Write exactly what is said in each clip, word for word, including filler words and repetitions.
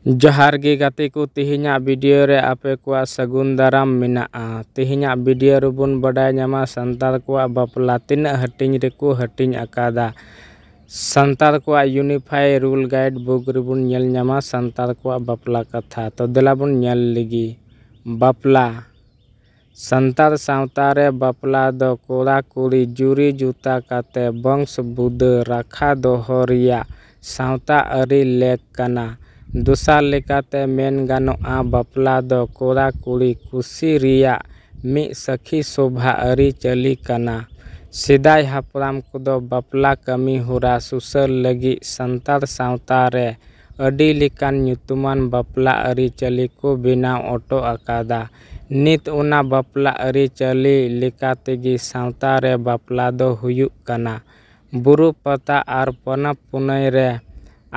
ᱡᱚᱦᱟᱨ ᱜᱮ ᱜᱟᱛᱮ ᱠᱚ, ᱛᱮᱦᱮᱧᱟᱜ ᱵᱷᱤᱰᱤᱭᱳ ᱨᱮ ᱟᱯᱮ ᱠᱚᱣᱟᱜ ᱥᱟᱹᱜᱩᱱ ᱫᱟᱨᱟᱢ ᱢᱮᱱᱟᱜᱼᱟ᱾ ᱛᱮᱦᱮᱧᱟᱜ ᱵᱷᱤᱰᱤᱭᱳ ᱨᱮᱵᱚᱱ ᱵᱟᱰᱟᱭ ᱧᱟᱢᱟ ᱥᱟᱱᱛᱟᱲ ᱠᱚᱣᱟᱜ ᱵᱟᱯᱞᱟ ᱛᱤᱱᱟᱹᱜ ᱦᱟᱹᱴᱤᱧ ᱨᱮᱠᱚ ᱦᱟᱹᱴᱤᱧ ᱟᱠᱟᱫᱟ᱾ ᱥᱟᱱᱛᱟᱲ ᱠᱚᱣᱟᱜ ᱤᱭᱩᱱᱤᱯᱷᱟᱭ ᱨᱩᱞ ᱜᱟᱭᱤᱰ ᱵᱩᱠ ᱨᱮᱵᱚᱱ ᱧᱮᱞ ᱧᱟᱢᱟ ᱥᱟᱱᱛᱟᱲ ᱠᱚᱣᱟᱜ ᱵᱟᱯᱞᱟ ᱠᱟᱛᱷᱟ᱾ ᱛᱚ ᱫᱮᱞᱟ ᱵᱚᱱ ᱧᱮᱞ ᱞᱮᱜᱮ᱾ ᱵᱟᱯᱞᱟ᱾ ᱥᱟᱱᱛᱟᱲ ᱥᱟᱶᱛᱟ ᱨᱮ ᱵᱟᱯᱞᱟ ᱫᱚ ᱠᱚᱲᱟ ᱠᱩᱲᱤ ᱡᱩᱨᱤ ᱡᱩᱛᱟ ᱠᱟᱛᱮ ᱵᱚᱝᱥ ᱵᱩᱫᱟᱹ ᱨᱟᱠᱷᱟ ᱫᱚᱦᱚ ᱨᱮᱭᱟᱜ ᱥᱟᱶᱛᱟ ᱟᱹᱨᱤ ᱞᱮᱠ ᱠᱟᱱᱟ᱾ ᱫᱚᱥᱟᱨ ᱞᱮᱠᱟᱛᱮ ᱢᱮᱱ ᱜᱟᱱᱚᱜᱼᱟ, ᱵᱟᱯᱞᱟ ᱫᱚ ᱠᱚᱲᱟ ᱠᱩᱲᱤ ᱠᱩᱥᱤ ᱨᱮᱭᱟᱜ ᱢᱤᱫ ᱥᱟᱹᱠᱷᱤ ᱥᱚᱵᱷᱟ ᱟᱹᱨᱤᱪᱟᱹᱞᱤ ᱠᱟᱱᱟ᱾ ᱥᱮᱫᱟᱭ ᱦᱟᱯᱲᱟᱢ ᱠᱚᱫᱚ ᱵᱟᱯᱞᱟ ᱠᱟᱹᱢᱤ ᱦᱚᱨᱟ ᱥᱩᱥᱟᱹᱨ ᱞᱟᱹᱜᱤᱫ ᱥᱟᱱᱛᱟᱲ ᱥᱟᱶᱛᱟ ᱨᱮ ᱟᱹᱰᱤ ᱞᱮᱠᱟᱱ ᱧᱩᱛᱩᱢᱟᱱ ᱵᱟᱯᱞᱟ ᱟᱹᱨᱤᱪᱟᱹᱞᱤ ᱠᱚ ᱵᱮᱱᱟᱣ ᱚᱴᱚ ᱟᱠᱟᱫᱟ᱾ ᱱᱤᱛ ᱚᱱᱟ ᱵᱟᱯᱞᱟ ᱟᱹᱨᱤᱪᱟᱹᱞᱤ ᱞᱮᱠᱟ ᱛᱮᱜᱮ ᱥᱟᱶᱛᱟ ᱨᱮ ᱵᱟᱯᱞᱟ ᱫᱚ ᱦᱩᱭᱩᱜ ᱠᱟᱱᱟ᱾ ᱵᱩᱨᱩ ᱯᱟᱛᱟ ᱟᱨ ᱯᱚᱨᱚᱵᱽ ᱯᱩᱱᱟᱹᱭ ᱨᱮ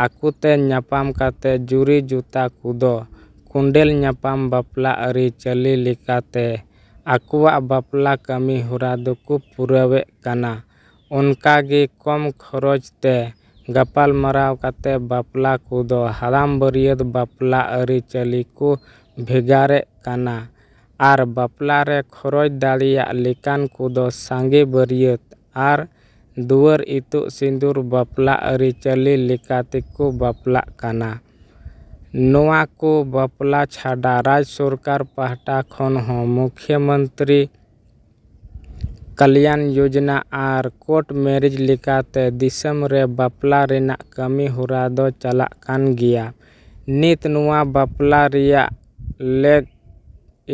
ᱟᱠᱚᱛᱮ ᱧᱟᱯᱟᱢ ᱠᱟᱛᱮ ᱡᱩᱨᱤ ᱡᱩᱛᱟ ᱠᱚᱫᱚ ᱠᱚᱸᱰᱮᱞ ᱧᱟᱯᱟᱢ ᱵᱟᱯᱞᱟ ᱟᱹᱨᱤᱪᱟᱹᱞᱤ ᱞᱮᱠᱟᱛᱮ ᱟᱠᱚᱣᱟᱜ ᱵᱟᱯᱞᱟ ᱠᱟᱹᱢᱤ ᱦᱚᱨᱟ ᱫᱚᱠᱚ ᱯᱩᱨᱟᱹᱣᱮᱫ ᱠᱟᱱᱟ᱾ ᱚᱱᱠᱟ ᱜᱮ ᱠᱚᱢ ᱠᱷᱚᱨᱚᱪ ᱛᱮ ᱜᱟᱯᱟᱞ ᱢᱟᱨᱟᱣ ᱠᱟᱛᱮ ᱵᱟᱯᱞᱟ ᱠᱚᱫᱚ ᱦᱟᱲᱟᱢ ᱵᱟᱹᱨᱭᱟᱹᱛ ᱵᱟᱯᱞᱟ ᱟᱹᱨᱤᱪᱟᱹᱞᱤ ᱠᱚ ᱵᱷᱮᱜᱟᱨᱮᱫ ᱠᱟᱱᱟ᱾ ᱟᱨ ᱵᱟᱯᱞᱟ ᱨᱮ ᱠᱷᱚᱨᱚᱪ ᱫᱟᱲᱮᱭᱟᱜ ᱞᱮᱠᱟᱱ ᱠᱚᱫᱚ ᱥᱟᱸᱜᱮ ᱵᱟᱹᱨᱭᱟᱹᱛ ᱟᱨ ᱫᱩᱣᱟᱹᱨ ᱤᱛᱩᱫ ᱥᱤᱸᱫᱩᱨ ᱵᱟᱯᱞᱟ ᱟᱹᱨᱤᱪᱟᱹᱞᱤ ᱞᱮᱠᱟ ᱛᱮᱠᱚ ᱵᱟᱯᱞᱟᱜ ᱠᱟᱱᱟ᱾ ᱱᱚᱣᱟ ᱠᱚ ᱵᱟᱯᱞᱟ ᱪᱷᱟᱰᱟ ᱨᱟᱡᱽ ᱥᱚᱨᱠᱟᱨ ᱯᱟᱦᱴᱟ ᱠᱷᱚᱱ ᱦᱚᱸ ᱢᱩᱠᱷᱭᱚᱢᱚᱱᱛᱨᱤ ᱠᱟᱞᱭᱟᱱ ᱭᱳᱡᱽᱱᱟ ᱟᱨ ᱠᱳᱨᱴ ᱢᱮᱨᱮᱡᱽ ᱞᱮᱠᱟᱛᱮ ᱫᱤᱥᱚᱢ ᱨᱮ ᱵᱟᱯᱞᱟ ᱨᱮᱱᱟᱜ ᱠᱟᱹᱢᱤ ᱦᱚᱨᱟ ᱫᱚ ᱪᱟᱞᱟᱜ ᱠᱟᱱ ᱜᱮᱭᱟ᱾ ᱱᱤᱛ ᱱᱚᱣᱟ ᱵᱟᱯᱞᱟ ᱨᱮᱭᱟᱜ ᱞᱮᱠ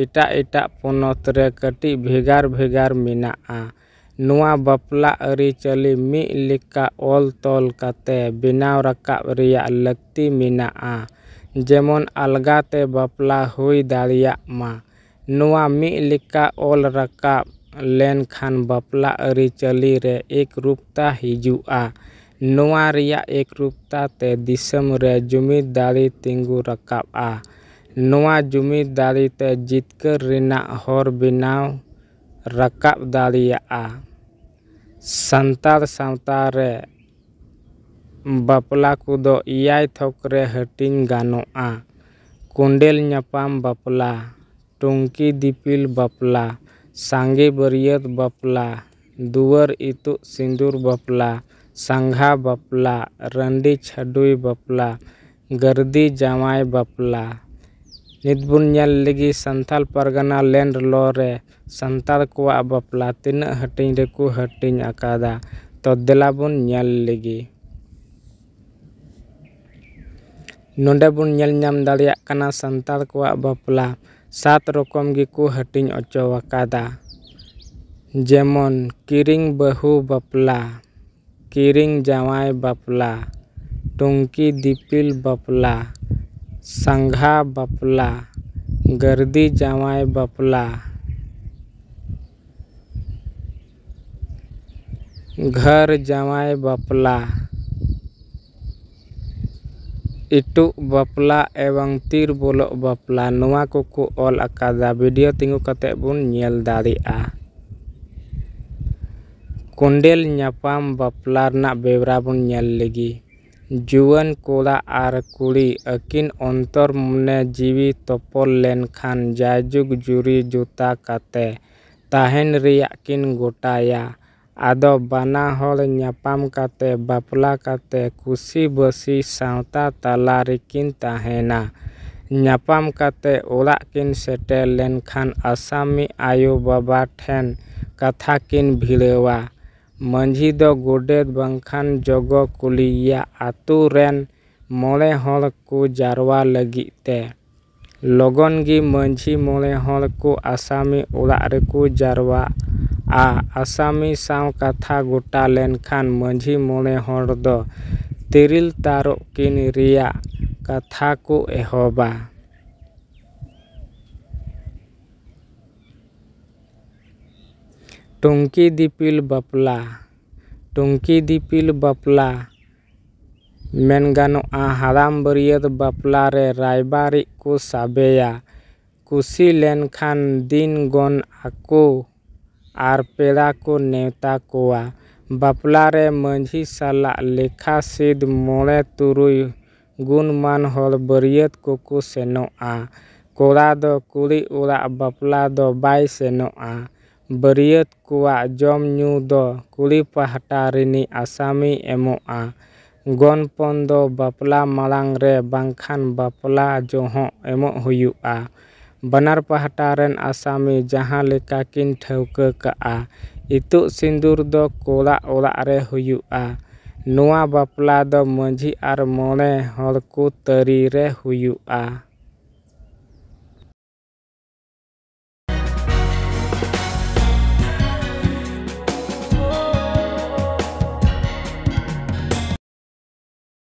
ᱮᱴᱟᱜ ᱮᱴᱟᱜ ᱯᱚᱱᱚᱛ ᱨᱮ ᱠᱟᱹᱴᱤᱡ ᱵᱷᱮᱜᱟᱨ ᱵᱷᱮᱜᱟᱨ ᱢᱮᱱᱟᱜᱼᱟ᱾ ᱱᱚᱣᱟ ᱵᱟᱯᱞᱟ ᱟᱹᱨᱤᱪᱟᱹᱞᱤ ᱢᱤᱫ ᱞᱮᱠᱟ ᱚᱞ ᱛᱚᱞ ᱠᱟᱛᱮ ᱵᱮᱱᱟᱣ ᱨᱟᱠᱟᱵ ᱨᱮᱭᱟᱜ ᱞᱟᱹᱠᱛᱤ ᱢᱮᱱᱟᱜᱼᱟ, ᱡᱮᱢᱚᱱ ᱟᱞᱜᱟ ᱛᱮ ᱵᱟᱯᱞᱟ ᱦᱩᱭ ᱫᱟᱲᱮᱭᱟᱜ ᱢᱟ᱾ ᱱᱚᱣᱟ ᱢᱤᱫ ᱞᱮᱠᱟ ᱚᱞ ᱨᱟᱠᱟᱵ ᱞᱮᱱᱠᱷᱟᱱ ᱵᱟᱯᱞᱟ ᱟᱹᱨᱤᱪᱟᱹᱞᱤ ᱨᱮ ᱮᱠᱨᱩᱯᱛᱟ ᱦᱤᱡᱩᱜᱼᱟ᱾ ᱱᱚᱣᱟ ᱨᱮᱭᱟᱜ ᱮᱠᱨᱩᱯᱛᱟ ᱛᱮ ᱫᱤᱥᱚᱢ ᱨᱮ ᱡᱩᱢᱤᱫ ᱫᱟᱲᱮ ᱛᱤᱸᱜᱩ ᱨᱟᱠᱟᱵᱼᱟ᱾ ᱱᱚᱣᱟ ᱡᱩᱢᱤᱫ ᱫᱟᱲᱮ ᱛᱮ ᱡᱤᱛᱠᱟᱹᱨ ᱨᱮᱱᱟᱜ ᱦᱚᱨ ᱵᱮᱱᱟᱣ ᱨᱟᱠᱟᱵ ᱫᱟᱲᱮᱭᱟᱜᱼᱟ᱾ ᱥᱟᱱᱛᱟᱲ ᱥᱟᱶᱛᱟ ᱨᱮ ᱵᱟᱯᱞᱟ ᱠᱚᱫᱚ ᱮᱭᱟᱭ ᱛᱷᱚᱠ ᱨᱮ ᱦᱟᱹᱴᱤᱧ ᱜᱟᱱᱚᱜᱼᱟ᱾ ᱠᱚᱸᱰᱮᱞ ᱧᱟᱯᱟᱢ ᱵᱟᱯᱞᱟ, ᱴᱩᱝᱠᱤ ᱫᱤᱯᱤᱞ ᱵᱟᱯᱞᱟ, ᱥᱟᱸᱜᱮ ᱵᱟᱹᱨᱭᱟᱹᱛ ᱵᱟᱯᱞᱟ, ᱫᱩᱣᱟᱹᱨ ᱤᱛᱩᱫ ᱥᱤᱸᱫᱩᱨ ᱵᱟᱯᱞᱟ, ᱥᱟᱸᱜᱷᱟ ᱵᱟᱯᱞᱟ, ᱨᱟᱺᱰᱤ ᱪᱷᱟᱹᱰᱩᱭ ᱵᱟᱯᱞᱟ, ᱜᱟᱹᱨᱫᱤ ᱡᱟᱶᱟᱭ ᱵᱟᱯᱞᱟ᱾ ᱱᱤᱛ ᱵᱚᱱ ᱧᱮᱞ ᱞᱮᱜᱮ ᱥᱟᱱᱛᱟᱞ ᱯᱟᱨᱜᱟᱱᱟ ᱞᱮᱱᱰ ᱞᱚ ᱨᱮ ᱥᱟᱱᱛᱟᱲ ᱠᱚᱣᱟᱜ ᱵᱟᱯᱞᱟ ᱛᱤᱱᱟᱹᱜ ᱦᱟᱹᱴᱤᱧ ᱨᱮᱠᱚ ᱦᱟᱹᱴᱤᱧ ᱟᱠᱟᱫᱟ᱾ ᱛᱚ ᱫᱮᱞᱟ ᱵᱚᱱ ᱧᱮᱞ ᱞᱮᱜᱮ᱾ ᱱᱚᱰᱮ ᱵᱚᱱ ᱧᱮᱞ ᱧᱟᱢ ᱫᱟᱲᱮᱭᱟᱜ ᱠᱟᱱᱟ ᱥᱟᱱᱛᱟᱲ ᱠᱚᱣᱟᱜ ᱵᱟᱯᱞᱟ ᱥᱟᱛ ᱨᱚᱠᱚᱢ ᱜᱮᱠᱚ ᱦᱟᱹᱴᱤᱧ ᱚᱪᱚ ᱟᱠᱟᱫᱟ, ᱡᱮᱢᱚᱱ ᱠᱤᱨᱤᱧ ᱵᱟᱹᱦᱩ ᱵᱟᱯᱞᱟ, ᱠᱤᱨᱤᱧ ᱡᱟᱶᱟᱭ ᱵᱟᱯᱞᱟ, ᱴᱩᱝᱠᱤ ᱫᱤᱯᱤᱞ ᱵᱟᱯᱞᱟ, ᱥᱟᱸᱜᱷᱟ ᱵᱟᱯᱞᱟ, ᱜᱟᱹᱨᱫᱤ ᱡᱟᱶᱟᱭ ᱵᱟᱯᱞᱟ, ᱜᱷᱟᱹᱨ ᱡᱟᱶᱟᱭ ᱵᱟᱯᱞᱟ, ᱤᱴᱩᱜ ᱵᱟᱯᱞᱟ ᱮᱵᱚᱝ ᱛᱤᱨ ᱵᱚᱞᱚᱜ ᱵᱟᱯᱞᱟ, ᱱᱚᱣᱟ ᱠᱚᱠᱚ ᱚᱞ ᱟᱠᱟᱫᱟ᱾ ᱵᱷᱤᱰᱤᱭᱳ ᱛᱤᱸᱜᱩ ᱠᱟᱛᱮ ᱵᱚᱱ ᱧᱮᱞ ᱫᱟᱲᱮᱭᱟᱜᱼᱟ᱾ ᱠᱚᱸᱰᱮᱞ ᱧᱟᱯᱟᱢ ᱵᱟᱯᱞᱟ ᱨᱮᱱᱟᱜ ᱵᱮᱣᱨᱟ ᱵᱚᱱ ᱧᱮᱞ ᱞᱮᱜᱮ᱾ ᱡᱩᱣᱟᱹᱱ ᱠᱚᱲᱟ ᱟᱨ ᱠᱩᱲᱤ ᱟᱹᱠᱤᱱ ᱚᱱᱛᱚᱨ ᱢᱚᱱᱮ ᱡᱤᱣᱤ ᱛᱚᱯᱚᱞ ᱞᱮᱱᱠᱷᱟᱱ ᱡᱟᱭᱡᱩᱜᱽ ᱡᱩᱨᱤ ᱡᱩᱛᱟ ᱠᱟᱛᱮ ᱛᱟᱦᱮᱱ ᱨᱮᱭᱟᱜ ᱠᱤᱱ ᱜᱚᱴᱟᱭᱟ᱾ ᱟᱫᱚ ᱵᱟᱱᱟ ᱦᱚᱲ ᱧᱟᱯᱟᱢ ᱠᱟᱛᱮ, ᱵᱟᱯᱞᱟ ᱠᱟᱛᱮ, ᱠᱩᱥᱤ ᱵᱟᱹᱥᱤ ᱥᱟᱶᱛᱟ ᱛᱟᱞᱟ ᱨᱮᱠᱤᱱ ᱛᱟᱦᱮᱱᱟ᱾ ᱧᱟᱯᱟᱢ ᱠᱟᱛᱮ ᱚᱲᱟᱜ ᱠᱤᱱ ᱥᱮᱴᱮᱨ ᱞᱮᱱᱠᱷᱟᱱ ᱟᱥᱟᱢᱤ ᱟᱭᱳ ᱵᱟᱵᱟ ᱴᱷᱮᱱ ᱠᱟᱛᱷᱟ ᱠᱤᱱ ᱵᱷᱤᱲᱟᱹᱣᱟ᱾ ᱢᱟᱹᱡᱷᱤ ᱫᱚ ᱜᱚᱰᱮᱛ ᱵᱟᱝᱠᱷᱟᱱ ᱡᱚᱜᱚ ᱠᱩᱞᱤᱭᱮᱭᱟ ᱟᱛᱳ ᱨᱮᱱ ᱢᱚᱬᱮ ᱦᱚᱲ ᱠᱚ ᱡᱟᱨᱣᱟ ᱞᱟᱹᱜᱤᱫ ᱛᱮ᱾ ᱞᱚᱜᱚᱱ ᱜᱮ ᱢᱟᱹᱡᱷᱤ ᱢᱚᱬᱮ ᱦᱚᱲ ᱠᱚ ᱟᱥᱟᱢᱤ ᱚᱲᱟᱜ ᱨᱮᱠᱚ ᱡᱟᱨᱣᱟᱜᱼᱟ᱾ ᱟᱥᱟᱢᱤ ᱥᱟᱶ ᱠᱟᱛᱷᱟ ᱜᱚᱴᱟ ᱞᱮᱱᱠᱷᱟᱱ ᱢᱟᱹᱡᱷᱤ ᱢᱚᱬᱮ ᱦᱚᱲ ᱫᱚ ᱛᱤᱨᱤᱞ ᱛᱟᱨᱚᱵ ᱠᱤᱱ ᱨᱮᱭᱟᱜ ᱠᱟᱛᱷᱟ ᱠᱚ ᱮᱦᱚᱵᱟ᱾ ᱴᱩᱝᱠᱤ ᱫᱤᱯᱤᱞ ᱵᱟᱯᱞᱟ᱾ ᱴᱩᱝᱠᱤ ᱫᱤᱯᱤᱞ ᱵᱟᱯᱞᱟ ᱢᱮᱱ ᱜᱟᱱᱚᱜᱼᱟ, ᱦᱟᱲᱟᱢ ᱵᱟᱹᱨᱭᱟᱹᱛ ᱵᱟᱯᱞᱟ ᱨᱮ ᱨᱟᱭᱵᱟᱨᱤᱡ ᱠᱚ ᱥᱟᱵᱮᱭᱟ᱾ ᱠᱩᱥᱤ ᱞᱮᱱᱠᱷᱟᱱ ᱫᱤᱱ ᱜᱚᱱ ᱟᱠᱚ ᱟᱨ ᱯᱮᱲᱟ ᱠᱚ ᱱᱮᱣᱛᱟ ᱠᱚᱣᱟ᱾ ᱵᱟᱯᱞᱟ ᱨᱮ ᱢᱟᱹᱡᱷᱤ ᱥᱟᱞᱟᱜ ᱞᱮᱠᱷᱟ ᱥᱤᱫ ᱢᱚᱬᱮ ᱛᱩᱨᱩᱭ ᱜᱩᱱᱢᱟᱱ ᱦᱚᱲ ᱵᱟᱹᱨᱭᱟᱹᱛ ᱠᱚᱠᱚ ᱥᱮᱱᱚᱜᱼᱟ᱾ ᱠᱚᱲᱟ ᱫᱚ ᱠᱩᱲᱤ ᱚᱲᱟᱜ ᱵᱟᱯᱞᱟ ᱫᱚ ᱵᱟᱭ ᱥᱮᱱᱚᱜᱼᱟ᱾ ᱵᱟᱹᱨᱭᱟᱹᱛ ᱠᱚᱣᱟᱜ ᱡᱚᱢ ᱧᱩ ᱫᱚ ᱠᱩᱲᱤ ᱯᱟᱦᱴᱟ ᱨᱤᱱᱤᱡ ᱟᱥᱟᱢᱤ ᱮᱢᱚᱜᱼᱟ᱾ ᱜᱚᱱᱯᱚᱱ ᱫᱚ ᱵᱟᱯᱞᱟ ᱢᱟᱲᱟᱝ ᱨᱮ ᱵᱟᱝᱠᱷᱟᱱ ᱵᱟᱯᱞᱟ ᱡᱚᱦᱚᱜ ᱮᱢᱚᱜ ᱦᱩᱭᱩᱜᱼᱟ᱾ ᱵᱟᱱᱟᱨ ᱯᱟᱦᱴᱟ ᱨᱮᱱ ᱟᱥᱟᱢᱤ ᱡᱟᱦᱟᱸ ᱞᱮᱠᱟ ᱠᱤᱱ ᱴᱷᱟᱹᱣᱠᱟᱹ ᱠᱟᱜᱼᱟ᱾ ᱤᱛᱩᱫ ᱥᱤᱸᱫᱩᱨ ᱫᱚ ᱠᱚᱲᱟ ᱚᱲᱟᱜ ᱨᱮ ᱦᱩᱭᱩᱜᱼᱟ᱾ ᱱᱚᱣᱟ ᱵᱟᱯᱞᱟ ᱫᱚ ᱢᱟᱹᱡᱷᱤ ᱟᱨ ᱢᱚᱬᱮ ᱦᱚᱲ ᱠᱚ ᱛᱟᱹᱨᱤ ᱨᱮ ᱦᱩᱭᱩᱜᱼᱟ᱾